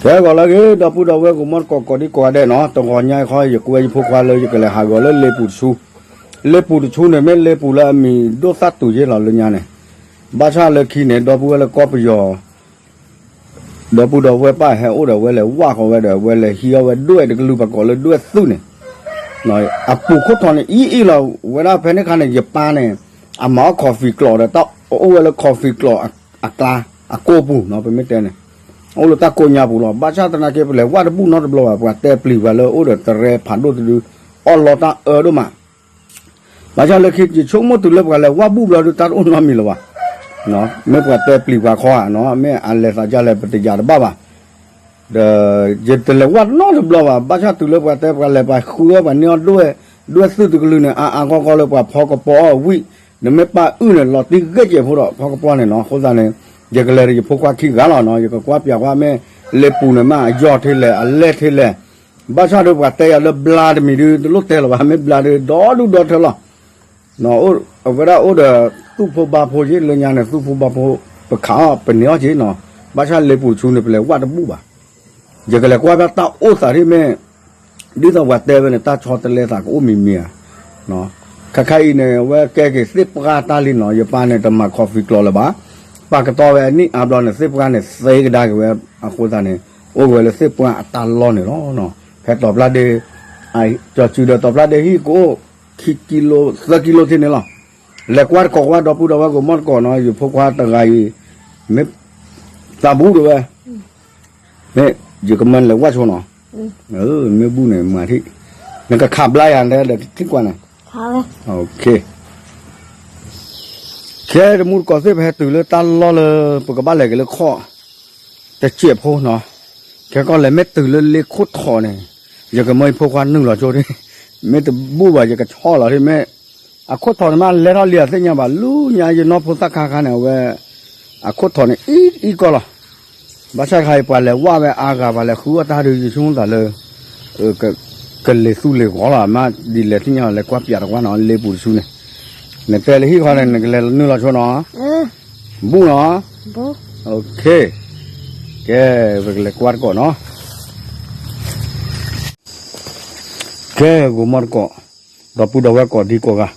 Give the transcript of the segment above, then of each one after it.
ကဲဂီၤလၢအဂ့ၤ ဒီပုၢ်ဒီဝဲၢ် ကမီၢ်တကိး ကိးဒံကိးဂၤဒဲးနီၤ, တဂီၤညါအံၤခီ ယကွဲယဖိခွါလၢယကလဲၤဟးဂီၤလၢလ့ပူၤတဆူ, လ့ပူၤတဆူန့ၣ် မ့ၢ်လ့ပူၤလၢအမံၤဒိၣ်သၣ်တုၤယ့ၢ်လီၤလၢညါန့ၣ်, ဘၣ်ဆၣ်လၢခံန့ၣ် ဒီပုၢ်ဝဲၢ်လၢကီၢ်ပယီၤ ဒီပုၢ်ဒီဝဲၢ်ပၢ်ဟဲအိၣ်ဒီး အဝဲလဲၤဝၣ်ဃီၤဝဲဒီး အဝဲလဲၤဟံးအီၣ်ဝဲဒွဲၣ်တကလုာ် ပှၤကိးလၢဒွဲၣ်သုးန့ၣ်, အပူၤခိၣ်ထီးန့ၣ် အံၤအံၤလီၤ, ဝဲဒၣ်ဖဲန့ၣ်အခါန့ၣ် ယပၢ်န့ၣ် အမၤအီၣ် coffee ကျိးဒီး တၢ်အိၣ်ဝဲလၢ coffee ကျိးအကျါ အကိၢ်ပူၤနီၤ, ပမ့ၢ်တဲန့ၣ် အိၣ်လၢတၢ်ကိၢ်ညါပူၤလီၤ. ဘၣ်ဆၣ်သနာ်က့ ပလဲၤဝၣ်တဘူၣ်နီတဘျီဘၣ်, ပှၤတဲပျံၤပှၤလၢအိၣ်ဒီးတရဲဖးဒိၣ်တဒု အီၣ်လီတၢ်အၢဒိၣ်မး ဘၣ်ဆၣ်လၢခံ ယဆိကမိၣ်တုၤလၢပှၤလဲၤဝၣ်ဘူၣ်ဘျီဒုး တၢ်တအိၣ်နီတမံၤလၢၤဘၣ်. မ့ၢ်ပှၤတဲပျံၤပှၤခီဧါနီၤ, မ့ၢ်အလဲၤသးဒ်လဲၣ် ပတယာ်တဘၣ်ဘၣ်. ဒီးယတလဲၤဝၣ်နီတဘျီဘၣ်, ဘၣ်ဆၣ်တုၤလၢပှၤတဲပှၤလဲၤပှၤဃုအီၣ်ပှၤန့ၢ်အီၣ်ဒွဲၣ်, ဒွဲၣ်သုးတကလုာ်န့ၣ် အါအါဂီၢ်ဂီၢ်လၢပှၤဖီကပီၤအီၣ်ဝံၣ်, နမ့ၢ်ပာ်အုၣ်န့ၣ် လီၤတံၢ်ဂ့ၢ်ကဲးဖိဒီး ဖီကပီၤန့ၣ်နီၤ. အဃိသတးန့ၣ် ယကလဲၤဒီးယဖိခွါခံဂၤလီၤနီၤ, ယကကွၢ်ပျးကွၢ် မ့ၢ်လ့ပူၤန့ၣ် မ့ၢ်အယီၢ်ထဲလဲၣ် အလဲၢ်ထဲလဲၣ် ဘၣ်ဆၣ်ဒီးပှၤတဲယၤလၢဘျါတမံၤဒုး တလိၣ်တဲလၢၤဘၣ်, မ့ၢ်ဘျါဒုး ဒီဒူၣ်ဒီထၢလီၤ. အဝဲဒၣ်အိၣ်ဒီးသူၣ်ဖိဘါဖိက့ၤ လၢညါန့ၣ် သူၣ်ဖိဘါဖိ ပခးအီၣ်ပန့ၢ်အီၣ်က့ၤနီၤ. ဘၣ်ဆၣ်လ့ပူၤတဆူန့ၣ် ပလဲၤဝၣ်တဘူၣ်ဘၣ်. ယကလဲၤကွၢ်ဘၣ်တၢ်အိၣ်သးဒ်မ့ၢ် ဒ်သိးပှၤတဲဝဲန့ၣ် တၢ်ဆီတလဲသးကအိၣ်မံၤမံၤဧါ. ခါခါအံၤန့ၣ် အဝဲကဲက့ၤသ့ၣ်ပှၢ်တၢ်လံနီၤ, ယပၢ်န့ၣ် တမၤ coffee ကျိးလၢၤဘၣ်. ပာ်ကတီၤဝဲအနံၣ်အါဘျီန့ၣ် သ့ၣ်ပှၢ်န့ၣ် သ့ကဒါက့ၤဝဲ, အဃိသတးန့ၣ် အိၣ်က့ၤဝဲလၢသ့ၣ်ပှၢ်အတၢ်လီၢ်န့ၣ်လီၤ. ဖဲတီၤဖျါဒ့ ကၠီၤစုၤဒီးတီၤဖျါဒ့ဟံၣ်ကအိၣ် ခံကံလိ သၢကံလိထံန့ၣ်လီၤ. လဲၤကွၢ်တကိးကွၢ် ဒီပုၢ်ဒီဝဲၢ် ကမီၢ်တကိးနီၤ, ယဖိခွါတဂၤအံၤ မ့ၢ်သးဘူးဒၣ်ဝဲ မ့ၢ်ယကမၢနလဲၤဝၣ်ဆိနီၤ, မ့ၢ်ဘူးန့ၣ်မၤထံၣ်, နကခးဘျါယၤဒီးထံၣ်ကွၢ်န့ၣ်, ခဲတမူတကိးသ့ၣ် ပဟဲတုၤလၢတၢ်လီၢ်လၢ ပကဘၣ်လဲၤက့ၤလၢခီၣ် တစဲးဖိနီၤ, ခဲကီၢ်လဲၤမ့ၢ်တုၤလၢလ့ခိၣ်ထီးန့ၣ်, ယကမၢယဖိခွါနုာ်လီၤဆိဒၣ်, မ့ၢ်တဘူးဘၣ် ယကဆီၣ်လီၤဒၣ်မ့ၢ်, အခိၣ်ထီးန့ၣ်မ့ၢ်လဲထီၣ်လံအသ့ၣ်ညါဘၣ်, လူညါယနီၢ်ဖိသၣ်ခါခါန့ၣ် အဝဲ အခိၣ်ထီးန့ၣ် အံၤအံၤကီၢ်လီၤ. ဘၣ်ဆၣ်ခါအံၤ ပှၤလဲၤဝၣ်ဝဲအါဂၤ ပှၤလဲၤဃုအီၣ်တၢ်ဒုး ယဆိကမိၣ်သးလၢ ကလဲၤသူလ့ၤဂီၤလီၤ, မ့ၢ်ဒ်လဲၣ်သ့ၣ်ညါ လဲၤကွၢ်ပၠးတကွၢ်နီၤ, လ့ပူၤတဆူန့ၣ်, နတဲလၢဟံၣ်ခီန့ၣ် နကလဲၤနုာ်လီၤဆိနီၤ, ဘူးနီၤ, ကဲ ပကလဲၤကွၢ်တကိးနီၤ, ကဲဂိၤမီၢ်တကိး, ဒီပုၢ်ဒီဝဲၢ်ကိးဒံကိးဂၤ,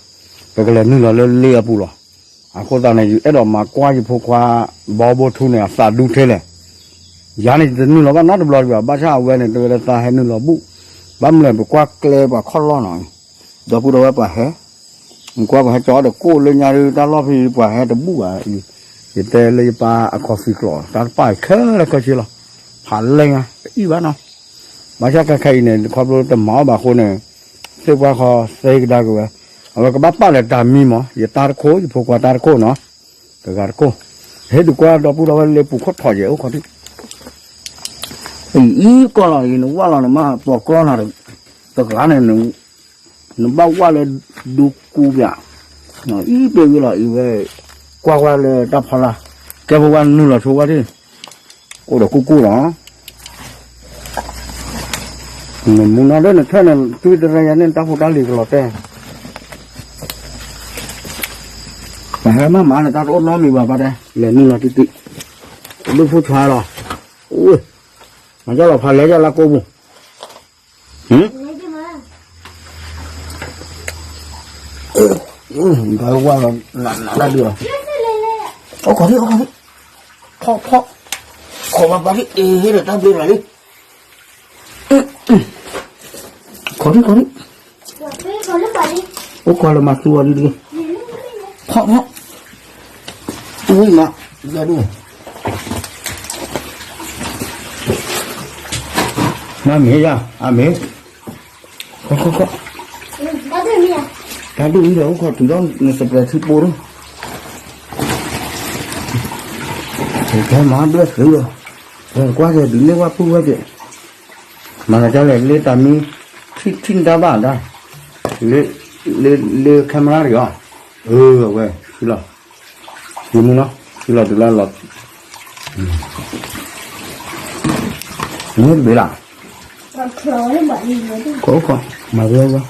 ပကလဲၤနုာ်လီၤလၢလ့အပူၤလီၤ. အဃိသတးန့ၣ် ယအဲၣ်ဒိးမၤကွၢ်ယဖိခွါ ဘီဘိထူန့ၣ် အသးဒူထဲလဲၣ်, ယၤန့ၣ် ယတနုာ်လီၤဘၣ်နီတဘျီဘၣ်, ဘၣ်ဆၣ်အဝဲန့ၣ် တဲဝဲလၢသးဟဲနုာ်လီၤဘူၣ်, ဘၣ်မနုၤလဲၣ် ပကွၢ်ကျဲပှၤခီၣ်လီၢ်နီၤ, ဒီပုၢ်ဒီဝဲၢ်ပှၤဟဲ နကွၢ်ပှၤဟဲကၠီဒီးကိၣ်လၢညါဒုး တၢ်လီၢ်ဖဲအံၤ ပှၤဟဲတဘူၣ်ဘၣ်, ယတဲလၢယပၢ်အခီၣ်သံကျိး တၢ်တပၢ်အံၤခဲလၢာ်ခဲဆ့လီၤ, ဖးလဲၢ်ညါ တအံၣ်ဘၣ်နီၤ, ဘၣ်ဆၣ်ခဲခဲအံၤန့ၣ် ခီဖျိတမၤအီၣ်ဘၣ်အဃိန့ၣ် သ့ၣ်ပှၢ်ဃီသ့ကဒါက့ၤဝဲ, အဝဲကဘၣ်ပာ်လၢတၢ်မံမး ယတၢ်တခိၣ် ယဖိခွါတၢ်တခိၣ်နီၤ, တဂၤတခိၣ်, ဟဲဒုးကွၢ်ဒီပုၢ်ဒီဝဲၢ်လ့ပူၤခိၣ်ထီၣ်ယဲၢ်အိၣ်ခီၣ်ထံး အံၤအံၤကီၢ်လီၤအံၤ နဝၣ်လီၤနမ့ၢ်ပိာ်ကျီနၤ တဂၤန့ၣ် နဘၣ်ဝၣ်လၢဒူကူပျး, အံၤပ့ၤဝံၤလီၤအံၤဝဲ, ကွၢ်ကွၢ်လၢတၢ်ဖီလာ်, ကဲပဝဲနုာ်လီၤဆိဝဲဒၣ်, အိၣ်ဒီးကူကူလီၤ, နမူနီၤဒၣ်နထၢၣ်န့ၣ် တုၤတရံးယၤန့ၣ် တၢ်ဖိတၢ်လံၤကလီၤတဲာ်, ပဟဲမၤမၤန့ၣ် တၢ်တအိၣ်နီတမံၤဘၣ် ပတဲ, လဲၤနုာ်လီၤတံၢ်တံၢ်, ဒိၣ်ဖိဆါလီၤ, အိၣ်, မၤကၢ်လီၤဖးလဲၢ်ယလၢကိၢ်ပူၤ ဟမ်, ဘၣ်ဝၣ်လီၤ နးနးတၢ်ဒုးလီၤ, အိၣ်ခိးဒံး အိၣ်ခိးဒံး, ဖီၣ်ဖီၣ်, ခိးဘၣ်ဘၣ်ဒံး အ့ဟ့ၣ်ဒီးတၢ်ဘျ့လီၤလံ, ခိးဒံး ခိးဒံး, အိၣ်ခိးလၢမၤသူအီၤဒံးတဂ့ၤ, ဖီၣ်ဖီၣ်, ဝံၤမး, ယဒုး မ့ၢ်မ့ၢ်ယၤ အမ့ၢ်, ခီခီခီ, တၢ်ဒုးမံဒီး အိၣ်ခိးတုၤဒီးနစပရဲးထံပိဒၣ်, ဖဲမၤဘျဲၣ်သုးဒီး, ကွၢ်က့ၤဒုးန့ၢ်ဝဲပုၢ်ဝဲၢ်က့ၤ, မၤလၢကလဲၣ် လ့တၢ်မံ, ထံၣ်ထံၣ်နတၢ်ဘၣ်ဒၣ်, လ့ လ့ လ့ camera တဂ့ၤအီၤ, အဝဲ ထံၣ်လီၤ ယမုၢ်နီၤ ထံလီၤတုၤလၢလီၤ, မ့ၢ်တဘ့ၣ်လၢ်, ခိးခိး မၤဝဲဝဲ,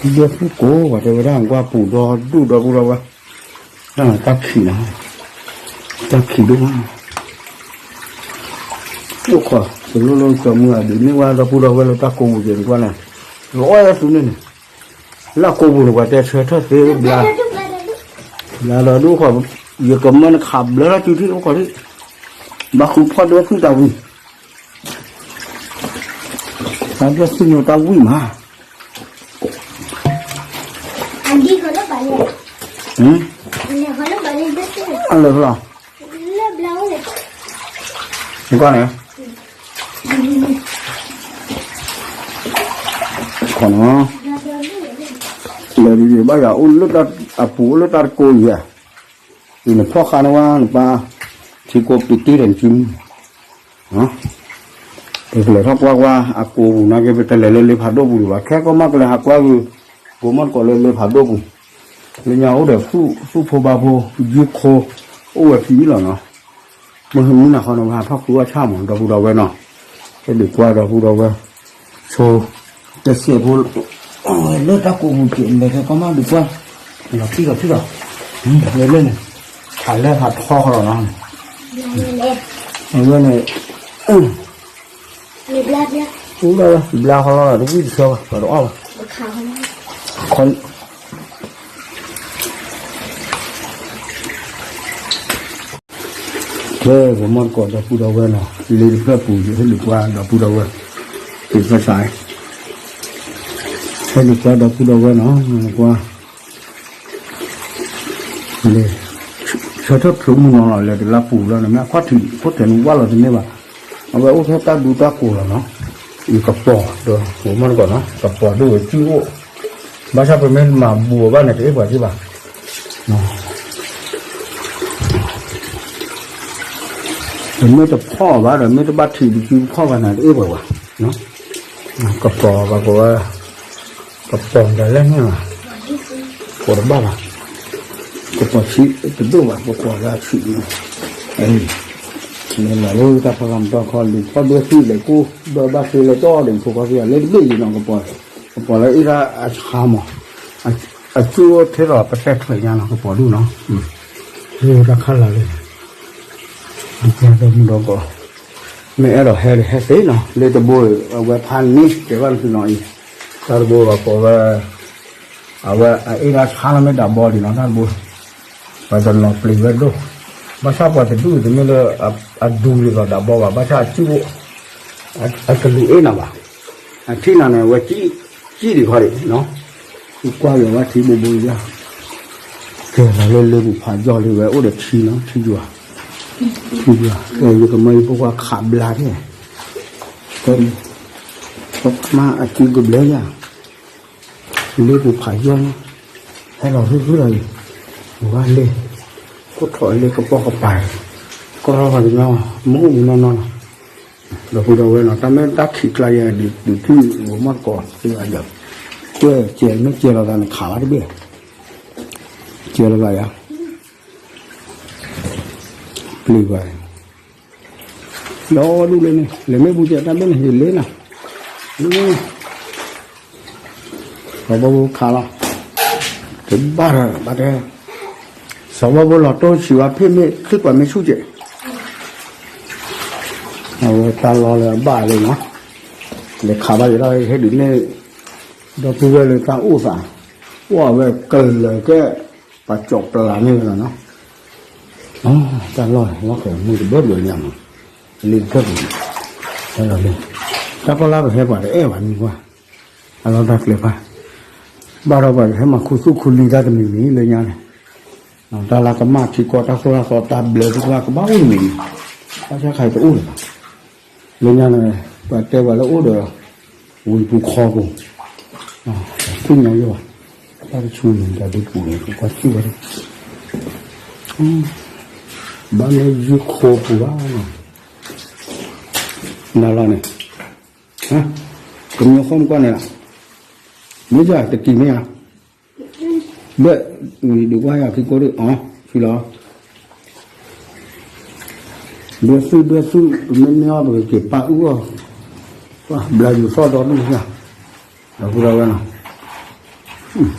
ယဲၢ်ဖုၣ်ကိးဝဲတဲဝဲဒၣ် ကွၢ်ပူၤဒီဒူၣ်ဒီပုၢ်ဒီဝဲၢ်, တၢ်ခံးနီၤ, တၢ်ခံးဒိၣ်မး, အိၣ်ခိး တလိၣ်လိၣ်ကၠီမုၢ်အဒုးန့ၢ်ဝဲဒီပုၢ်ဒီဝဲၢ်လၢတၢ်ကိးပူၤက့ၤနကွၢ်န့ၣ်, လီၤအဲၣ်သုန့ၣ်န့ၣ်, လၢကိးပူၤန့ၣ် ပှၤတဲဆၢထၢၣ်သ့ဘျါ, ဘျါဒီးဒိၣ်ခိး, ယကမၢနခးဘျါထီၣ်စုထံၣ်အိၣ်ခိးထံၣ်, ဘၣ်ဃုဖီၣ်ဒၢဖုၣ်တၢ်ဝံၣ်, တၢ်ဒၢဖုၣ်ညိတၢ်ဝံၣ်မး အလၢလီၤ, နကွၢ်န့ၣ်, ခီနီၤ, လဲၤဒ်ဘၣ်ယၤအိၣ်လၢတၢ်အပူၤအိၣ်လၢတၢ်တကိးယၤ, အံၤနဖီၣ်ဃာ်န့ၢ်ဝဲနပၢ်, ထံကိးပတ့ၢ်ဒီးနစုမုၢ် ပကလဲၤထီၣ်ကွၢ်ကွၢ် အကိးပူၤနာ်က့ ပတလဲၤလၢလ့ဖးဒိၣ်ပူၤဒံးဘၣ်, ခဲကီၢ်မးကလဲၤဟးကွၢ်ဂုာ် ကိးမီၢ်တကိးလၢလ့ဖးဒိၣ်ပူၤ, လၢညါအိၣ်ဒီး သူၣ်ဖိဘါဖိ ယုၢ်ခိ အိၣ်ဝဲဖံအံၤလီၤနီၤ, မုၢ်နၤဃီနီၤ ပဟးထီၣ်ဃုအီၣ်ဆၣ်မး ဒီပုၢ်ဒီဝဲၢ်နီၤ, ဟဲဒုးကွၢ်ဒီပုၢ်ဒီဝဲၢ်, ဆိ တစဲးဖိ လၢတၢ်ကိးပူၤက့ၤ လဲၤခဲကီၢ်မးဒုးကွၢ်, လီၤထံၣ်လီၤထံၣ်လီၤ, လၢလၢန့ၣ်, ဖးလဲၢ်ဖးထီဃီလီၤနီၤ, အဝဲန့ၣ် အိၣ်ဒီးဝဲ ဘျါဃီလီၤ တဝံၣ်တဆၢဘၣ် ပှၤတအီၣ်ဘၣ်, ဖဲပမီၢ်တကိးဒီပုၢ်ဒီဝဲၢ်နီၤ လ့တဖျၢၣ်ပူၤ ယဟဲဒုးကွၢ်ဒီပုၢ်ဒီဝဲၢ်, က့ၤဖဲစး, ဟဲဒုးကွၢ်ဒီပုၢ်ဒီဝဲၢ်နီၤ ကွၢ် လဲၤ, ဆၢထၢၣ်ဖျိမုၢ်နီၤလီၤ လဲၤတလါပူၤလီၤန့ၣ် မ့ၢ်အခီၣ်ထံး ခိၣ်ထံးနဝၣ်လီၤတန့ၢ်ဘၣ်, အဝဲအိၣ်ဖဲတၢ်ဒူတၢ်ကိးလီၤနီၤ, ယကပီၤဒီး ပမီၢ်တကိးနီၤ ကပီၤဒိၣ်ဝဲစုအိၣ်, ဘၣ်ဆၣ်ပမ့ၢ်မၤဘူးအီၤဘၣ်န့ၣ် တအ့ၣ်ပှၤက့ၤဘၣ် ပမ့ၢ်တဖီၣ်ဘၣ်ဒီး မ့ၢ်တဘၣ်ထံးတစုဖီၣ်ဘၣ်န့ၣ် တအ့ၣ်ပှၤဘၣ်, ကပီၤဘၣ်ကဝဲ, ကပီၤတၢ်လဲၣ်န့ၣ်ဘၣ်, ကပီၤတဘၣ်ဘၣ်, ကပီၤဆံးတဒိၣ်ဘၣ် ကပီၤလၢအဆံးန့ၣ်, လဲၤလၢတၢ်ဖီလာ်မတီၢ်ခီ လူၤဖီၣ်ဒွဲၣ်သံလဲၤကိၢ်ဒီးဘၣ်ဃ့လဲၤတီၢ်ဒီးဖိခီသံလၢတဘ့ၣ်ယံၤနီၤ ကပီၤ, ကပီၤလၢအ့ၣ်ဒၣ်အဆါမး အစုအိၣ်ထဲဒီးပတဲထွဲညါနီၤ ကပီၤဒူၣ်နီၤ, တၢ်ခါလာ်လၢ, ဒ်ပှၤဒီမုၢ်ဒီကီး, မ့ၢ်အဲၣ်ဒိးဟဲဒီးဟဲသ့နီၤ လၢတဘိအဝဲဖးန့ၣ် တဲဘၣ်နသုနီၤအံၤ, တၢ်တဘိဘၣ်ကီးဝဲ, အဝဲအအ့ၣ်ဒၣ်ဆါလီၤမ့ၢ်ဒၣ်ဘီလံနီၤ တၢ်တဘိ, ပှၤတနီၤပျံၤဝဲဒိၣ်, ဘၣ်ဆၣ်ပှၤတဒူၣ်တမ့ၢ်လၢ, အဒူလံဒီးဒၣ်ဘီဘၣ် ဘၣ်ဆၣ်အစုအိၣ်, အကလူးအ့ၣ်နၤဘၣ်, အထံၣ်နၤန့ၣ် အဝဲ ကံၣ်ဒံးခီဒံးနီၤ, ကွၢ်ယၤဝဲထံဘိဘိယါ, ကဲလီၤလၢလၢပူၤဖးယီၤလံဝဲအိၣ်ဒီးထံနီၤ ထံယွၤ, ထံယွၤ ကဲယကမၢယဖိခွါခးဘျါန့ၣ်, ကဲ, မ့ၢ်အစုကဘျဲယါ, လၢပူၤဖးယီၤန့ၣ်, ဟဲလီၤဟုဟုလီၤအံၤ, ဝါလ့, ကိၢ်ထီၣ်လၢကပိာ်ကပၤ, ကီၢ်ထီၣ်ပှၤကညီ, မ့ၢ်အိၣ်မူနီၢ်နီၢ်လီၤ, ဒီပုၢ်ဒီဝဲၢ်နီၤ တၢ်မ့ၢ်တၢ်ခံးကျါယၤဒုးဒုးထံၣ် ဂီၤမီၢ်တကိးသ့ဘၣ်ယၤ, ကွဲးကဲးမ့ၢ်ကဲးလီၤသးန့ၣ်ခးဘၣ်တဘ့ၣ်, ကဲးလီၤသးယၤ, ပျံၤဘၣ် လီၤဒူၣ်လၢန့ၣ် လဲၤမ့ၢ်ဘူးကဲတၢ်ဘ့ၣ်န့ၣ် ယလ့နၤ, စီၤဘီဘိခးလီၤ, တဘၣ်ဒီးဘၣ်တဲ, စီၤဘီဘိလီၤတိၢ်ဆံးဝါဖ့ၣ်မ့ၢ်ချံကွၢ်မ့ၢ်ဆူၣ်ကဲး, အဝဲတၢ်လီၢ်လၢအဘၣ်လၢနီၤ, လဲၤခးဘၣ်ယဲဒၣ်ဟဲဒုးန့ၣ်, ဒီပုၢ်ဝဲၢ်လၢတၢ်အိၣ်သး, အိၣ်အဝဲကလၢာ်ကဲ, ပှၤကၠီၣ်ပျၢ်န့ၣ်လီၤနီၤ တၢ်လီၢ်လီၤဃဲၤမုၢ်တဘၢဘၢညါမး, လ့တဖျၢၣ်ပူၤ, ဟဲလီၤလံ, တၢ်ကီၢ်လၢပဟဲပှၤတအဲၣ်ဘၣ်မံၤကွၢ်, အလီၢ်တၢ်ကျဲၤဖး, ဘၣ်ဒီးပှၤကဟဲမၤခူသူၣ်ခူလံၤတၢ်တမံၤမံၤလၢညါန့ၣ်, တၢ်လၢကမၣ်ထံကီၢ်တၢ်သိၣ်တၢ်သီတၢ်ဘျၢသ့ၣ်တဖၣ်ကဘၣ်အိၣ်တမံၤမံၤ, ဘၣ်ဆၣ်ခါအံၤတအိၣ်လၢၤဘၣ်, လၢညါန့ၣ်, ပှၤတဲပှၤလၢအိၣ်ဒီး, ဝံၤပူၤခီပူၤ, သ့ၣ်ညါယိၣ်ဘၣ်, တၢ်တဆူန့ၣ် တၢ်ဒုးပူၤန့ၣ် ပကွၢ်စံၣ်ဝဲဒၣ်, ဘၣ်မ့ၢ်ယုၢ်ခိပူၤဘၣ်, နၤလီၤန့ၣ်, ကမျိုးဃီမကွၢ်န့ၣ်လီၤ, မ့ၢ်ယၤတကံၤမ့ၢ်ဧါ, ဘၣ်, ဒုးကွၢ်ယၤခံကိးဒံးအီၤ, ဆံလီၤ ဒွဲၣ်သုၣ်ဒွဲၣ်သုၣ် ပမ့ၢ်မ့ၢ်အီၣ်ပကက့ၤပာ်အုၣ်အီၣ်, ဘျါယူၤသီၣ်ဒီဒူၣ်ညါ, ဒီပုၢ်ဒီဝဲၢ်နီၤ,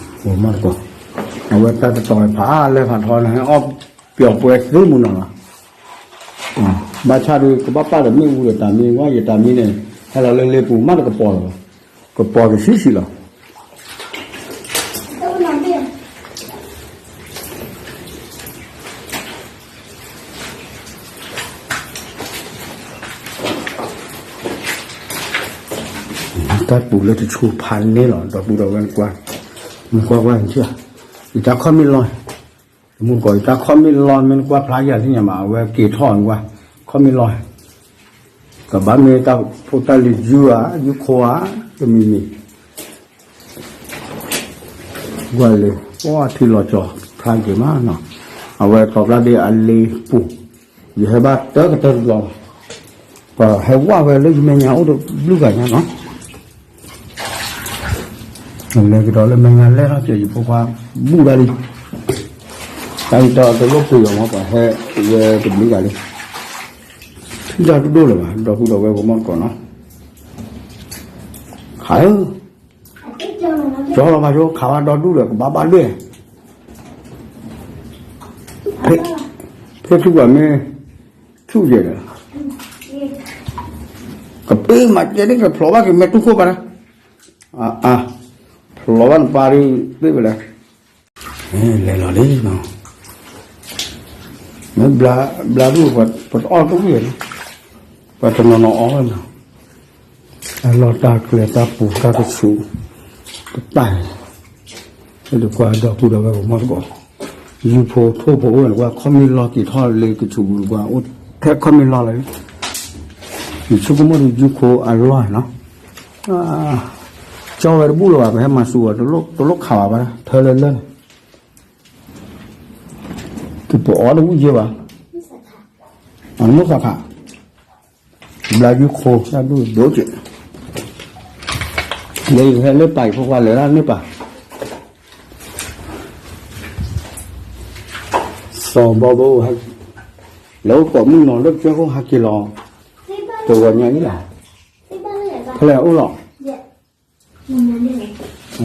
ဂီၤမီၢ်တကိး, အဝဲတၢ်တတီၤဖးလဲၢ်ဖးထီန့ၣ် ဟဲအီၣ်ပျီၤပှဲၤသ့မုၢ်နီၤလီၤ. ဘၣ်ဆၣ်ဒီး ကဘၣ်ပာ်ဒီးမ့ၣ်အူဒီးတၢ်မ့ၢ်ဝဲ ယတၢ်မ့ၢ်န့ၣ် ဟဲလီၤလၢလ့ပူၤမးတကပီၤလီၤ. ကပီၤကဆံးဆံးလီၤ. တၢ်ပူၤလၢတဆူဖးန့ၣ်လီၤ ဒီပုၢ်ဒီဝဲၢ်နကွၢ်, နကွၢ်ကွၢ်, ယတၢ်ခီၣ်မ့ၢ်လီၤ, တမူတကိး ယတၢ်ခီၣ်မ့ၢ်လီၤ မ့ၢ်နကွၢ်ဖျါယၤသ့ၣ်ညါမး အဝဲက့ၤထီၣ်နကွၢ်, ခီၣ်မ့ၢ်လီၤ, ကဘၣ်မ့ၢ်တၢ်ဖိတၢ်လံၤယုၢ်ဧါ ယုၢ်ခိဧါ, တမံၤမံၤ ကွၢ်လံ, ပှၤထံလီၤကၠီၤဖျါက့ၤမးနီၤ, အဝဲကိးဖျါဒ်အလ့ပူၤ, ယဟဲဘၣ်တၢကတၢၢ်တဘျီလီၤ, ပှၤဟဲဝဲလၢယမဲာ်ညါအိၣ်တဘျုးဂၤညါနီၤ, လဲၤကဒီးလၢမဲာ်ညါလဲၣ်ထီၣ်က့ၤ ယဖိခွါဘူၣ်ဒၣ်လံ, တၢ်အံၤတၢ်တလိၣ်ပှ့ၤအီၤမး ပှၤဟဲဝဲတဘျုးဂၤလံ, ထံၣ်တၢ်တဒိၣ်လၢၤဘၣ် ဒီပုၢ်ဒီဝဲၢ်ကမီၣ်တကိးနီၤ, ခးဧၢ ကၠီလီၤမး ယိခးဝဲဒီဒူၣ်ဒီး ကဘၣ်ဘၣ်လွဲၢ်, ဖဲထူၣ်ပှၤမ့ၢ် ထူၣ်ယဲၢ်ဒီး ကပ့ၢ်မၤကဲန့ၣ် ကဖျိးဘၣ်က့ၤမဲာ်တူၢ်ခိၣ်ပၤ, အါ, ဖျိးဘၣ်နပၢ်ဒုး သ့ၣ်ဝဲလဲၣ်, လဲၤလီၤလံနီၤ, မ့ၢ်ဘျါဒူၣ် ပတအီၣ်တဝံၣ်န့ၣ်, ပှၤတနီၤနီၤအီၣ်ဝဲနီၤ, တၢ်လီၢ်တၢ်ကျဲတၢ်ပူၤတၢ်ကဆူး တပာ်, အဲၣ်ဒိးကွၢ်ဒီပုၢ်ဒီဝဲၢ်ကမီၣ်တကိး, ယုၢ်ဖိထိၣ်ဖိအိၣ်ဝဲန့ၣ် ကွၢ်ခီၣ်မ့ၢ်လီၤက့ၤထီၣ်လၢကဆူးပူၤ ပှၤအိၣ်ထဲခီၣ်မ့ၢ်လီၤလီၤ, ယဆိကမိၣ်ဒီးယုၢ်ခိအလီၢ်နီၤ, ကၠီဝဲတဘူၣ်လၢၤဘၣ် ပဟဲမၤစူၤအီၤ တလိၣ်ခးဘၣ်ဘၣ် ထၢလၢလၢန့ၣ် ကပအီၣ်တဝံၣ်ယဲၢ်ဘၣ်, အမိၢ်သးခး, ဘျါယုၢ်ခိတၢ်ဒူၣ်ဒိၣ်က့ၤ, လဲၤဟဲလၢပၢ်အံၤ ဖိခွါလဲၤဒၣ်လၢပၢ်, စီၤဘီဘိ လဲၤအိၣ်ကိးမုၢ်နီၤလၢကၠီခိၣ်ဟးက့ၤလီၤ, တဂီၤညါအံၤလီၤ, ဖဲလဲၣ်အိၣ်လီၤ တၢ်အံၤ အ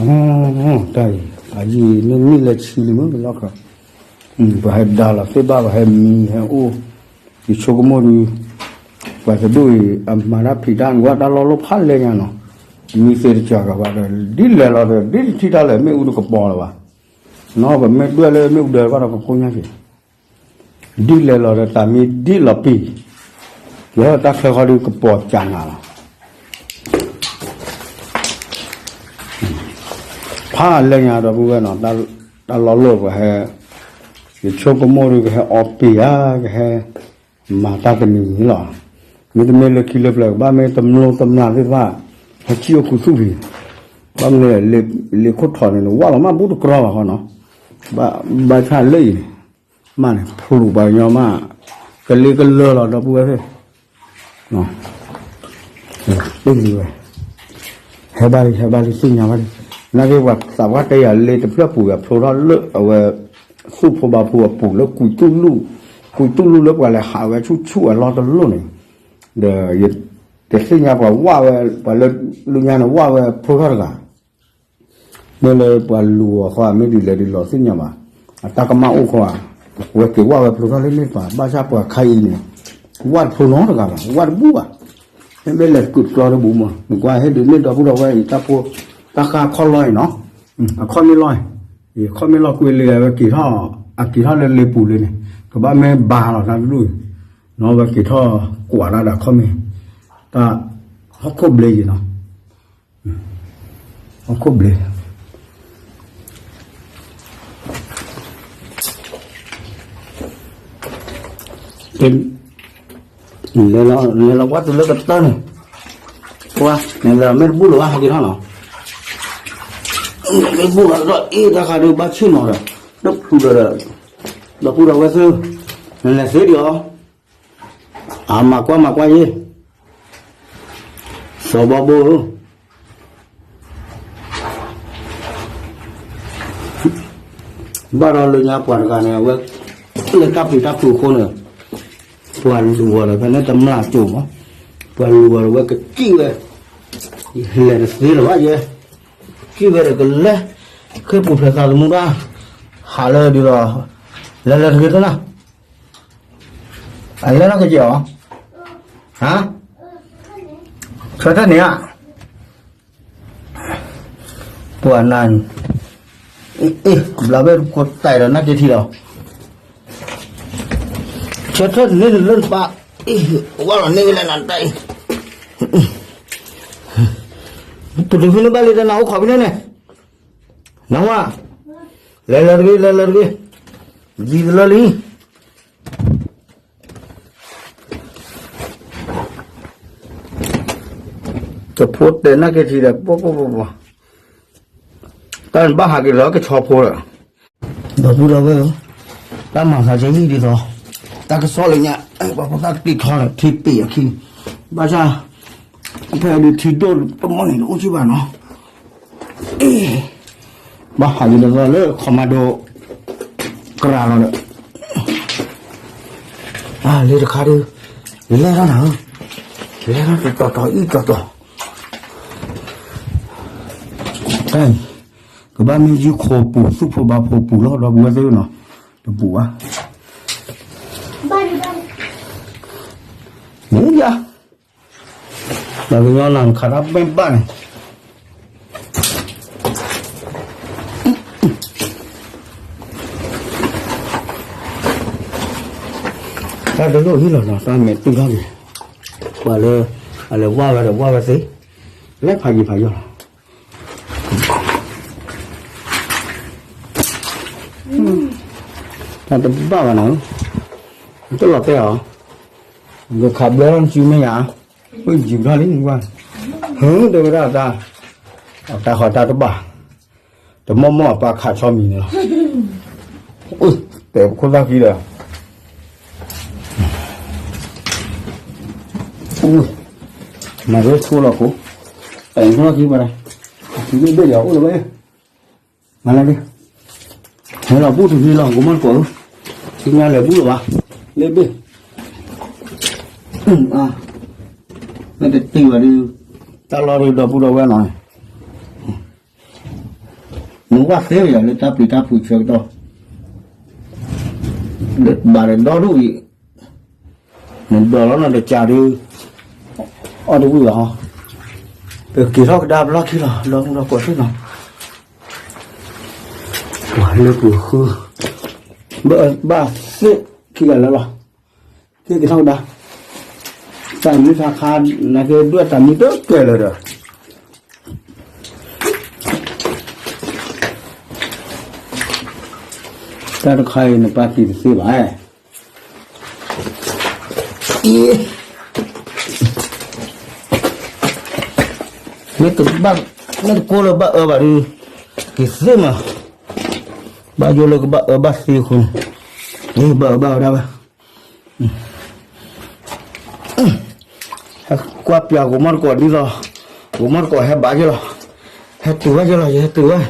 ယံာ်န့ၢ်နံၣ်လၢဆံလံမ့ၢ်လီၤခီ, ပှၤဟဲဒါလီၤသ့ၣ်ဘၣ် ပှၤဟဲမံဟဲအိၣ်, ယဆိကမိၣ်ဒီး ပှၤတဒူၣ်အံၤ အမၤတၢ်ဖံးတၢ် နကွၢ်တၢ်လီၢ်လီၢ်ဖးလဲၢ်ညါနီၤ, မံသ့တစှၤကဘၣ်ဒီး ဒ်လဲၤလီၤဒီး ဒ်တထံၣ်တၢ်လၢၤ မ့ၣ်အူတကပီၤလၢၤဘၣ်, နီၤ ပမ့ၢ်ဒွဲၣ်လၢမ့ၣ်အူဒၢးဘၣ်ဒီး ကကိညါက့ၤ ဒ်လဲၤလီၤဒီး တၢ်မ့ၢ်ဒ်လီၤပံာ်, ယဟဲတၢ်ချၢဃီဒီးကပီၤကနၤလီၤ, ဖးလဲၢ်ညါဒီပုၢ်ဝဲၢ်နီၤ, တၢ်လီၢ်လီၢ်ပှၤဟဲ, ယဆိကမိၣ်ဒီးကဟဲအီပံာ်ဧါ, ကဟဲမၤတၢ်တမံၤမံၤလီၤ, မ့တမ့ၢ်လၢခံလၢပျၢၤ ကဘၣ်မ့ၢ်တမျိၢ်တမျာ်သ့ၣ်တဖၣ်, ဟဲထံၣ်အိၣ်ခူသူၣ်ဖံး, ဘၣ်မနုၤလဲၣ် လ့ခိၣ်ထီၣ်န့ၣ် နဝၣ်လီၤမးဘူးတကြီဘၣ်ဃီနီၤ, ဘၣ်ဆၣ်လၢအံၤန့ၣ် မးန့ၣ် ဖျိးပှၤကညီမး, ကလ့ကလၢာ်လီၤ ဒီပုၢ်ဝဲၢ်သ့ၣ်, ပ့ၢ်လံဝဲ, ဟဲဘၣ်လံ ဟဲဘၣ်လံ သ့ၣ်ညါဘၣ်လံ, နာ်က့ပှၤသးပှၢ်တဲယၤ လ့တဖျၢၣ်ပူၤ ယဖျိထီၣ်လၢအဝဲ သူၣ်ဖိဘါဖိအပူၤလၢကွံာ်တူၢ်လူၢ်, ကွံာ်တူၢ်လူၢ်လၢပှၤလဲၤဟးဝဲဆူၣ်ဆူၣ်အလီၢ်တလိၣ်န့ၣ်, ဒီးယတသ့ၣ်ညါပှၤဝၣ်ဝဲ, ပှၤလၢလူညါန့ၣ် ဝၣ်ဝဲဖျိထီၣ်တဂၤ မ့ၢ်လၢပှၤလူၤအီၤဃီ မ့ၢ်ဒ်လဲၣ်ဒ်လဲၣ်သ့ၣ်ညါဘၣ်, အတၢ်ကမၣ်အိၣ်ဃီဧါ, ဝဲက့ၤဝၣ်ဝဲဖျိထီၣ်လၢန့ၣ်တပၤ ဘၣ်ဆၣ်ပှၤခါအံၤန့ၣ် ဝၣ်တဖျိနီတဂၤဘၣ်, ဝၣ်တဘူၣ်ဘၣ်, မ့မ့ၢ်လဲၤတကုးတကျီတဘူၣ်မး, နကွၢ်ဟ့ၣ်ဒုးန့ၢ်ဒီပုၢ်ဒီဝဲၢ်အံၤ တၢ်ဖိ, တၢ်ဃါခီၣ်လီၢ်အံၤနီၤ, အခီၣ်မ့ၢ်လီၢ်, အခီၣ်မ့ၢ်လီၢ်ကွံာ်လံ အဝဲက့ၤထီၣ်, အက့ၤထီၣ်လၢလ့ပူၤလံန့ၣ်, ကဘၣ်မ့ၢ်ဘါလီၤတၢ်တဒူၣ်, နီၤဝဲက့ၤထီၣ်ကွၢ်တၢ်ဒီးအခီၣ်မ့ၢ်, တၢ်, ဟီၣ်ခိၣ်ဘျ့ယံၤနီၤ ဟီၣ်ခိၣ်ဘျ့, လဲၤလီၤ, လဲၤလီၤကွၢ်တုၤလၢကတၢၢ်န့ၣ်, ကွၢ်, နလဲၤမ့ၢ်တဘူၣ်လၢၤဘၣ် ဟဲက့ၤထီၣ်နီၤ, မ့ၢ်ဘူၣ်လီၤဒီး အ့ၣ်တၢ်ဃးဒီးဘၣ်ဆ့ၣ်နီၤဒီး, ဒီးဖုဒီး, ဒီပုၢ်ဒီဝဲၢ်သ့ၣ်, နလဲၤသ့ဒံးအီၤ အမၤကွၢ်မၤကွၢ်ယ့ၣ်, စီၤဘီဘိဧၢ, ဘၣ်ဒီးလၢညါပှၤတဂၤန့ၣ် အဝဲ, လၢတၢ်ပျံၤတၢ်ဖုးအဃိန့ၣ်, ပှၤလူၤအီၤဒီးဖဲန့ၣ်တမျၢ်ကၠိမး, ပှၤလူၤအီၤဒီးဝဲကစံၣ်ဝဲ, လဲၤတသ့လၢၤဘၣ်ယဲ, ကစံၣ်ဝဲဒီးကလဲၤ, ခဲပူၤဖျဲးသးသမူဒၣ်, ဟးလၢဒ်သိး, လဲၤလဲၤတဂ့ၤတနၢ်, အလဲၤထီၣ်ကစဲးအီၤ, ဟါ, ဆၢထၢၣ်န့ၣ်ဧါ, ပှၤနၤ, အ့ၣ်, ဘျးဘဲကိးတၢ်ဒီးနၢ်က့ထံလီၤ, ဆၢထၢၣ်န့ၣ်လၢနပၢ်, အ့ၣ်, ဝါလီၤန့ၢ်ဝဲလၢနတၢ်အံၤ, ပတုၤဖဲန့ၣ်ဘၣ်လံတနၢ်အိၣ်ခိးဖဲန့ၣ်န့ၣ်, နဝါ, လဲၤလဲၤတဂ့ၤ လဲၤလဲၤတဂ့ၤ, ယံၤတလၢလံ တဖိတဲာ်နၢ်က့ထံဒီး ပှၤပှၤပှၤပှၤ, တၢ်နဘၣ်ဟးက့ၤလီၤကဆီဖိဒီး, ဒီပုၢ်ဒီဝဲၢ်ဧၢ, တၢ်မၤသးကဲမံၤဒ်သိး, တၢ်ကစီၣ်လၢညါ, ပှၤဖိသၣ်ကတံာ်ထီဒီး ထံပ့ၤအခံ, ဘၣ်ဆၣ်, ဖဲဒုးထံဒိၣ်တမီၢ်န့ၣ် တအိၣ်ကံဘၣ်နီၤ ဘၣ်ဟးက့ၤတသီလၢ ခီမၤဒိ ကရၤလီၤဒီး, လၢတခါဒီး, ယလဲၤထီၣ်နၤဧၢ, ယလဲၤထီၣ်တတီၤတီၤအံၤတီၤတီၤ, တၢ်အံၤ, ကဘၣ်မ့ၢ်ယုၢ်ခိပူၤ သူၣ်ဖိဘါဖိပူၤလီၤ ဒီပုၢ်ဝဲၢ်သ့ၣ်နီၤ, တပူၤဘၣ်, မူယါ ပှၤကညီနၤခးတၢ်ဘၣ်ဘၣ်န့ၣ်, တၢ်တလိၣ်ဟံၣ်လီၤနီၤ တၢ်မဲာ်တုၤထီၣ်က့ၤ, ပှၤလၢ, အလဲၤဝၢ်ဝဲဒီးဝၢ်ဝဲသ့, လဲၤဖးယံၤဖးယီၤလီၤ တၢ်တဘၣ်ဘၣ်နၤ, တလီၤတဲာ်အီၤ, ကခးဘျဲထီၣ်နစုမဲာ်ညါ, အိၣ်ယံၤထီၣ်လံကွၢ်, ဟၢ တဲဝဲဒၣ်တၢ်, အတၢ်ဃီတၢ်တဘၣ်, တမီၢ်မီၢ်အပၢ်ခးဆီမံၤန့ၣ်လီၤ, တဲပခိၣ်သၣ်ခံဒီး မၤဒိဆိလီၤခိၣ်, အဲၣ်ခိၣ်သၣ်ခံဘၣ်ဒၣ်, အခံဘ့ၣ်ဘ့ၣ်ယၤအိၣ်လၢၤဝဲ, မၤလၢက့ၤ, ဟဲလီၤဘူၣ်တဂ့ၤလီၤ ကမီၢ်တကိးဧၢ, ဆူညါလဲၤဘူၣ်လၢၤဘၣ်, လၢဘ့ၣ်, မ့ၢ်တတ့ၢ်ဘၣ်ဒီး, တၢ်လီၢ်ဒီးဒီပုၢ်ဒီဝဲၢ်နီၤ နဝၣ်သ့ဝဲယၤလၢတၢ်ပျံၤတၢ်ဖုးဆၢကတီၢ်, ဘၣ်ဒီးဒီဒူၣ်အံၤ, နဒိးလီၤနတကးဒီး, အီၣ်တဝံၣ်ဘၣ်ဟီ, ပက့ၤထီၣ်ကဒါပလီၢ်ခံလီၤ ဒီမုၢ်ဒီကိးသ့ၣ်နီၤ, ပှၤလၢပူၤဃု, ဘၣ်သ့ၣ်ခံဂၤလၢလီၤ, သ့ၣ်က့ၤထီၣ်ကဒါ, တၢ်မုၢ်ထါခါ, နကဒွဲၣ်တၢ်မုၢ်တကဲလၢၤဒီး တၢ်တခါအံၤနပၢ်က့ၤတသ့ဘၣ်, အံၤ, မ့ၢ်တဘၣ်, မ့ၢ်တကိးလၢဘၣ်အၢဘၣ်ဒီး, က့ၤသ့မး, ဘၣ်ယိၣ်လၢကဘၣ်အၢဘၣ်သ့အဃိန့ၣ်, ဘၣ်အၢဘၣ်ဝဲဒၣ်ဝဲ ဟဲကွၢ်ပျးကမီၢ်တကိးဒ်သိး, ကမီၢ်တကိးဟဲဘၣ်ယဲလီၤ, ဟဲတုၤဝဲယဲလီၤ ယဟဲတုၤဝဲ,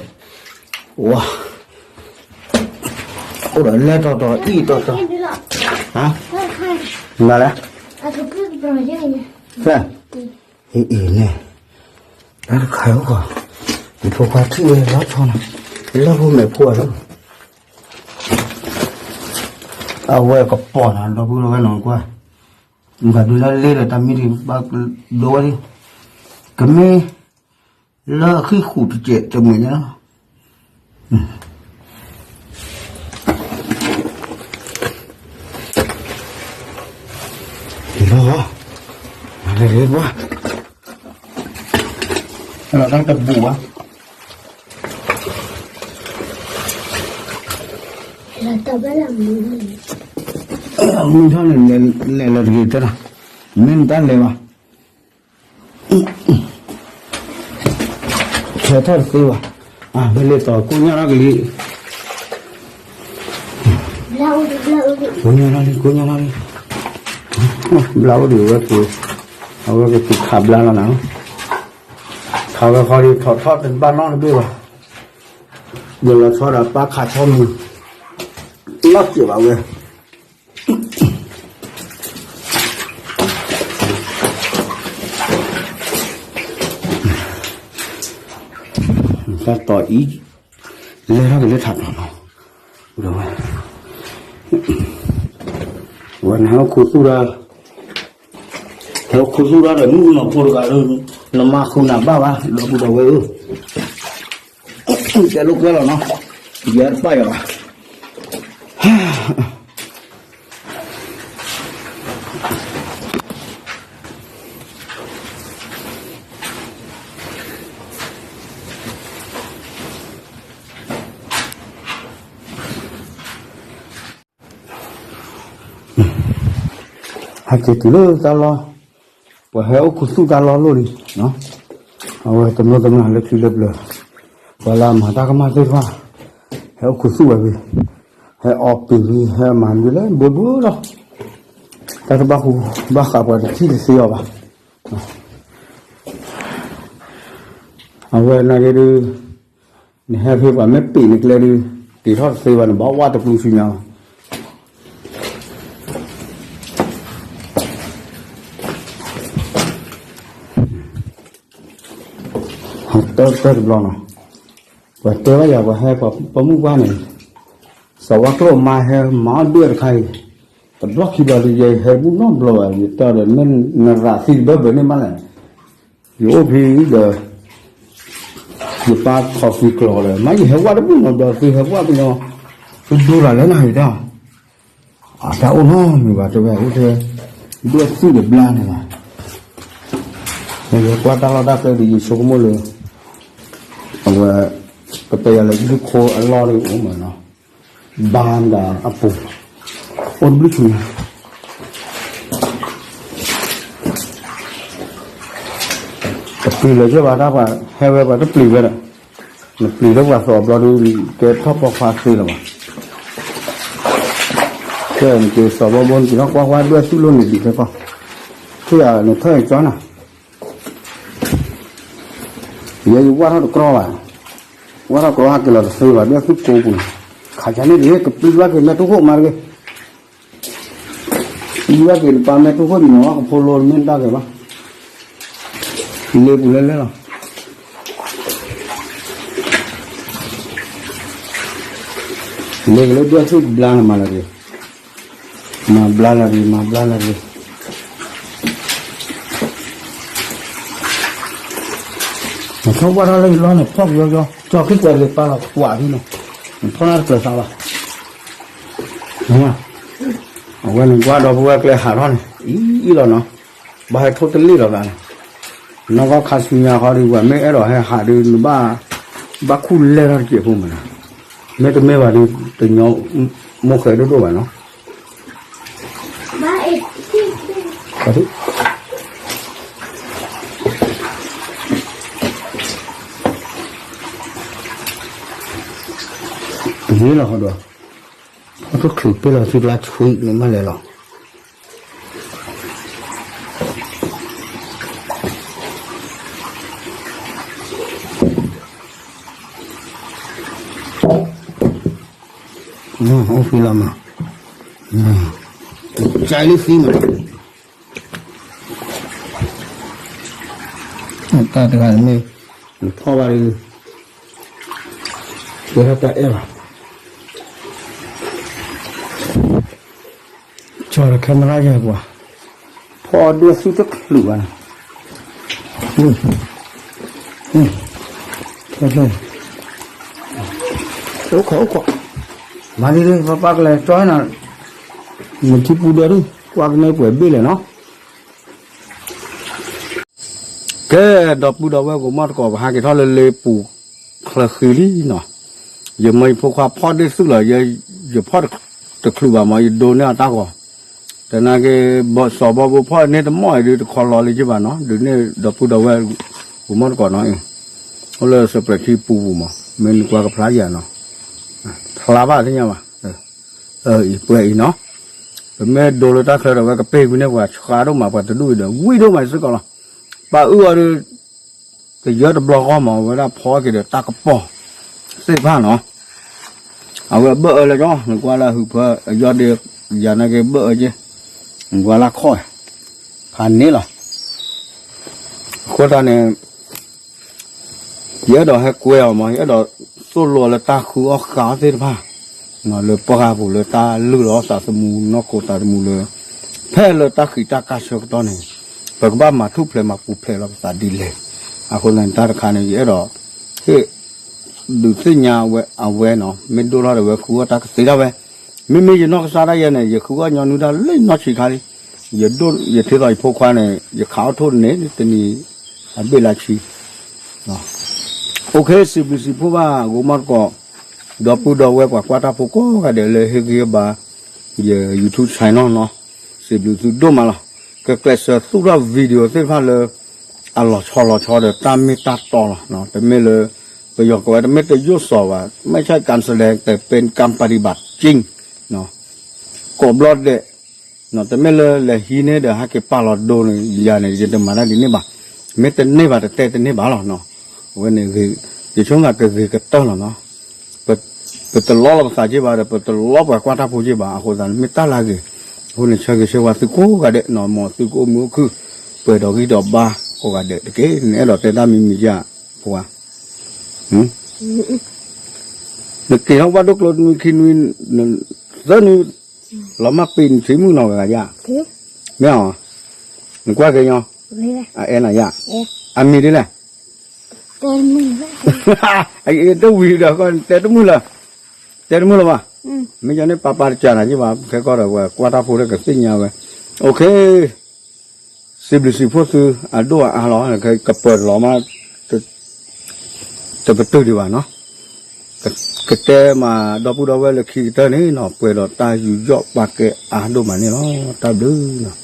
ဝါ, အိၣ်ဒီးလဲၤတီၤတီၤအံၤတီၤတီၤ, ဟါ, နလဲၣ်, ဖဲ, အံၤအံၤန့ၣ်, တၢ်တခါအိၣ်ဃီ, ယဖိခွါထံၣ်ဝဲလီၤဆီနီၤ, လၢဖိမဲာ်ဖိအလီၤ အဝဲကပီၤနၤ ဒီပုၢ်ဒီဝဲၢ်နီၤကွၢ်, မၤဒုးလၢလ့ဒီးတၢ်မံဒံးဘၣ်ဒိဝဲလံ, ကမ့ၢ်လၢအဃံဃုာ်တစဲးတမှဲၤညါလီၤ, လီၤ, မၤလၢလ့ကွၢ်, လီၤတၢ်တဘူးဘၣ် မုၢ်ထီၣ်န့ၣ် လဲၤလီၤတဂ့ၤတဲဒၣ်, မ့ၢ်နတၢ်လဲၤဘၣ်, ဆဲးထီၣ်တသ့ဘၣ်, မ့ၢ်လဲၤတီၤကိၣ်ညါထီၣ်ကလံ, ကိၣ်ညါထီၣ်လံ ကိၣ်ညါထီၣ်လံ, ဘျါအိၣ်ဒံးဝဲပူၤ, အဝဲကတုၤခးဘျါလီၤနၤ, ခးဝဲဃီဒီးထီၣ်ထီၣ်တဘၣ်နီတဘ့ၣ်ဘၣ်, ယလီၤဆီဒီးပၢ်ခးဆီမံၤ, လီၤစဲးဘၣ်ဝဲ တၢ်တီၤအံၤ, လဲၤထီၣ်က့ၤလၢထးတီၤလီၤ, ဒီးဝဲ, ဝဲနဟဲအိၣ်ခူသူၣ်ဒီး, ဟဲအိၣ်ခူသူၣ်ဒီး ဒီးမုၣ်ကနီၤဖိတဂၤဒီး, နမၤဃုာ်နၤဘၣ်ဘၣ် ဒီပုၢ်ဒီဝဲၢ်ဧၢ, တဲလိာ်ကွဲလီၤနီၤ, ယဲတပာ်ယၤဘၣ်. ဟဲက့ၤတုၤလၢတၢ်လီၢ်, ပှၤဟဲအိၣ်ခူသူၣ်တၢ်လီၢ်လိၣ်လံ, အဝဲတနီၤတမံၤလၢခံလၢပျၢၤ, ပှၤလၢအမၤတၢ်ကမၣ်သ့ၣ်တဖၣ်, ဟဲအိၣ်ခူသူၣ်ဝဲဖဲ, ဟဲအီပံၤဖဲ ဟဲမၤဒုးလၢဘိဘိလီၤ, တၢ်တဘၣ်ဃူဘၣ်ဃးပှၤတထံၣ်တသ့အီၤဘၣ်. အဝဲနာ်က့ဒုး, နဟဲဖဲပှၤမ့ၢ်ပ့ၤနကျဲဒုး, တ့ထီၣ်တသ့ဘၣ်န့ၣ် ဘၣ်ဝၣ်တပူၤဆူညါလီၤ. ဟဲတၢ်တဘျီနီၤ, ပှၤတဲဘၣ်ယၤ ပှၤဟဲပှၤပိာ်မုၣ်ပှၢ်န့ၣ်, စီၤဝါကျိၣ်မါဟဲမၤအီၣ်ဒွဲၣ်တခါအံၤ, တဘျီခံဘျီဒုး ယဟဲဘူၣ်နီတဘျီဘၣ် ယတဲဒီး မ့ၢ်နရးသံတဘၢဘၢန့ၣ်မးလဲၣ်, ယအိၣ်ဖဲဒီး ယပၢ်ခီၣ်ဖံးကျီၤဒီး မ့ၢ်ယဟဲဝၣ်တဘူၣ်နီတဘျီ သုဟဲဝၣ်ကညီ သုဒိတၢ်လဲၣ်နၤ ယတဲအီၤ, အတၢ်အိၣ်နီတမံၤဘၣ် တဲဝဲအိၣ်ထဲ ဒွဲၣ်သုၣ်ဒီးဘျါန့ၣ်ဘၣ်. ယကွၢ်တၢ်လီၢ်တၢ်ကျဲဒီး ယဆိကမိၣ်လၢ အဝဲ ကတဲယၤလၢဒူၣ်ခိၣ်အလီၢ်ဒီးအိၣ်မးနီၤ, ဘါမတၤအပူၤ အိၣ်တဘျုးဆူညါ တပျံၤလၢၤက့ၤဘၣ် တၢ်ပှၤဟဲဝဲပှၤတပျံၤဝဲဒီး နပျံၤလၢပှၤသီအဘျီဒုး ကဲထီၣ်ပီခွါသ့လၢၤဘၣ်. ကဲနက့ၤစီၤဘီဘိ နက့ၤထီၣ်ကွၢ်ကွၢ်ဒွဲၣ်သူၣ်လိၣ်န့ၣ်ဒံးဖဲကီၢ် ထံၣ်ယၤနထၢၣ်အံၤကၠီနၤ ယဲယဝၣ်ထီၣ်တကြီဘၣ်, ဝၣ်ထီၣ်ကြီဟဲက့ၤလီၤတသ့ဘၣ် ဒွဲၣ်သူၣ်ကိးပူၤန့ၣ် ခးယၤန့ၣ်တဂ့ၤ ကပျံၤဘၣ်က့ၤမဲာ်တူၢ်ခိၣ်မးတဂ့ၤ ပျံၤဘၣ်က့ၤတပာ်မဲာ်တူၢ်ခိၣ်ဒံးနီၤ ကဖိလိမ့ၢ်တၢ်ဂ့ၤဘၣ် လ့ပူၤလဲလဲလီၤ လ့ကလၢဒွဲၣ်သူၣ်ဘျါန့ၣ်မၤလၢၤတဂ့ၤ, မၤဘျါလၢၤတဂ့ၤ မၤဘျါလၢၤတဂ့ၤ, နထီၣ်ဝၣ်ထီၣ်လၢယလီၢ်န့ၣ် ဖီၣ်ကယီကယီ ကၠီခံကွဲးတဂ့ၤ ပာ်လီၤကွၢ်ဖဲန့ၣ်, နဖီၣ်တၢ်တကျၢၤသးဘၣ်, အဝဲန့ၣ်ကွၢ်ဒီပုၢ်ဝဲၢ်ကျဲဟးထီၣ်န့ၣ် အံၤလီၤနီၤ, ဘၣ်ဟဲထိၣ်တလ့ၣ်လီၤသးန့ၣ်, နီၢ်ကီၢ်ခါဆူညါဃီဒီး ပှၤမ့ၢ်အဲၣ်ဒိးဟဲဟးဒီး နဘၣ် ဘၣ်ခူၣ်လဲၢ်ထီၣ်တစဲးဖိမးနီၤ, မ့တမ့ၢ်ဘၣ်ဒီး တညီ မိၢ်ဃဲဒိၣ်ဒိၣ်ဘၣ်နီၤ, တဂ့ၤလီၤဃီဒီး ဖီၣ်တချုးပ့ၢ်လီၤ သုကျါဆှံန့ၣ်မးလဲၣ်လီၤ. အိၣ်ဖဲလီၤမး, ကၠဲလၢသံမး, တၢ်တဂၤန့ၣ်မ့ၢ် နဖီၣ်ဘၣ်ဒီး ကဲထီၣ်တၢ်အဲၣ်ဘၣ် ကၠီဒီး camera ယဲၢ်ပှၤ ဖီၣ်ဒွဲၣ်သူၣ်တချုးဘၣ်န့ၣ် အိၣ်ခိးအိၣ်ခိး မၤဒ်န့ၣ် ပပာ်ကလဲၤကၠီနၤ နထံပူၤဒီးဒုး ကွၢ်ကန့ၢ်ပှဲၤဘ့ၣ်လဲၣ်နီၤ ကဲ ဒီပုၢ်ဒီဝဲၢ်ကမီၣ်တကိး ပဟဲက့ၤထီၣ်လၢလ့ပူၤချၢဃံလံနီၤ, ယမၢယဖိခွါဖီၣ်ဒွဲၣ်သူၣ်လီၤ, ယဖီၣ်တချုးဘၣ်မး ယဒိးန့ၢ်အတၢ်ဂီၤ, သနာ်က့ စီၤဘီဘိဖီၣ်န့ၢ်တမီၢ်အံၤဒုး တခီလီၤလံက့ဘၣ်နီၤ, ဒုးန့ၢ်ဒီပုၢ်ဒီဝဲၢ်ကမီၣ်တကိးနီၤ, အိၣ်လၢစပြဲးထံပူၤပူၤမး, မ့ၢ်နကွၢ်ကဖျါယၤနီၤ, ဖျါဘၣ်သ့ၣ်ညါဘၣ် အံၤပှဲၤအံၤနီၤ, ပမ့ၢ်ဒိလၢတၢ်ချၢဒီး အဝဲကပ့ၢ်ကွံာ်န့ၢ်ပှၤဆှါဒိၣ်မး ပှၤတဒူၣ်အံၤဒီး ဝံၣ်ဒိၣ်မးစ့ၢ်ကီးလီၤ, ပာ်အုၣ်အီၤဒီး ကယၢတဘျီဃီမး အဝဲဒၣ်ဖီက့ၤဒီးတၢ်ကပီၤသ့ၣ်တဖၣ်နီၤ, အဝဲဘၣ်အၢလၢကၠီ နကွၢ်လၢအဟုးဖၢ အယီၢ်ဒ့ ယၤနာ်က့ဘၣ်အၢက့, နကွၢ်လၢခီၣ် ဖးန့ၣ်လီၤ, အဃိသတးန့ၣ် ယအဲၣ်ဒိးဟဲကွဲအီၤမး ယအဲၣ်ဒိးသိၣ်လိအီၤလၢတၢ်ဃုအီၣ်ဃုအီသ့ၣ်တဖၣ်, လၢပှၢ်ပူၤလၢတၢ်လုၢ်လီၤသးသမူ နီၢ်ခိသးသမူလၢ ဖဲလၢတၢ်ဃံးတၢ်ကါဆၢကတီၢ်န့ၣ် ပကဘၣ်မၤထူၣ်ဖျဲးမၤပူၤဖျဲးလီၤပသးဒ်လဲၣ်. အဃိသတးန့ၣ် တၢ်တခါန့ၣ် ယအဲၣ်ဒိး ဟ့ၣ် ဒုးသ့ၣ်ညါဝဲအဝဲနီၤ မ့ၢ်ဒိၣ်ထီၣ်ဒီးဝဲဃုအီၣ်တၢ်ကသ့ဒၣ်ဝဲ, မ့မ့ၢ်ယနီၢ်ကစၢ်ဒၣ်ယဲန့ၣ် ယဃုအီၣ်ညီနုၢ်တၢ်လၢယနီၢ်ဆံးခါလံ, ယဒိၣ်ယထံသိးယဖိခွါန့ၣ် ယခးအီၣ်ထိၣ်န့ၣ် တနံၤအဘ့ၣ်လၢဆံ OK စံးဘျုးစံးဖှိၣ်ဘၣ် ဂိၤမီၢ်တကိး ဒီပုၢ်ဒီဝဲၢ်ပှၤကွၢ်တၢ်ဖိကိးဂၤဒဲးလၢဟ့ၣ်ဂံၢ်ဟ့ၣ်ဘါ ယ YouTube channel နီၤ, စံးဘျုးသုဒိၣ်မးလီၤ. ကကျဲးစၢးသူၣ်ထီၣ် video သ့ၣ်တဖၣ်လၢ အလီၤဆီလီၤဆီဒီးတၢ်မ့ၢ်တၢ်တီလီၤ. တမ့ၢ်လၢ ပယီၤကိးဝဲတမ့ၢ်တယိၣ်စီၤဘၣ် ไม่ใช่การแสดงแต่เป็นการปฏิบัติจริง ကိးဘျီဒဲး တမ့ၢ်လၢလဲၤဟံးန့ၢ်ဒီးဟဲက့ၤပာ်လီၤဒိန့ၣ် ယၤန့ၣ် ယတမၤတၢ်ဒ်န့ၣ်ဘၣ်. မ့ၢ်တန့ၢ်ဘၣ်တတဲတန့ၢ်ဘၣ်လီၤနီၤ. အဝဲန့ၣ် ယဆိကမိၣ်ကဂ့ၤကတၢၢ်လီၤနီၤ. ပတလီလီၤပသးက့ဘၣ်ဒီး ပတလီပှၤကွၢ်တၢ်ဖိက့ဘၣ် အဃိသတးန့ၣ် မ့ၢ်တၢ်လၢအဂ့ၤ. အဃိန့ၣ် ဆၢဂ့ၤဆၢဝါသုကိးဂၤဒဲးနီၤ မ်သုကအိၣ်မုာ်အိၣ်ခုၣ် ပှဲၤဒီးဂံၢ်ဒီးဘါကိးဂၤဒဲးတက့ၢ်. နအဲၣ်ဒိးတဲတၢ်မံၤမံၤယါ ဖိဧါ နက့ၤထီၣ်ဘၣ်ဒိၣ်ကျိနွံခံနွံ သၢနွံ လီၤမၢ်ပ့ၤနထံမုၣ်နီၤဂၤယါ မ့ၢ်အီၤ နကွၢ်က့ၤညီ အအဲၣ်နၤယါ အမံၤဒ်လဲၣ် တဝံၤဒီး တဲတမုၢ်လၢၤ တဲတမုၢ်လၢၤဘၣ် မ့ၢ်ယၤန့ၣ် ပၢ်ပၢ်တကးနၤယဘၣ် ခဲကီၢ်ဒီး ပှၤကွၢ်တၢ်ဖိလၢကသ့ၣ်ညါဝဲ OK စံးဘျုးစံးဖှိၣ်သုအဒိၣ်အအါလီၤ ကပၢၤလီၤမး တပတုာ်ဒံးဘၣ်နီၤ ကတဲမးဒီပုၢ်ဒီဝဲၢ်လၢခံကတၢၢ်န့ၣ်နီၤ ပှဲၤဒီးတၢ်ယူးယီၣ်ပာ်ကဲအါဒိၣ်မးန့ၣ်လီၤ တၢ်ဘျုးနီၤ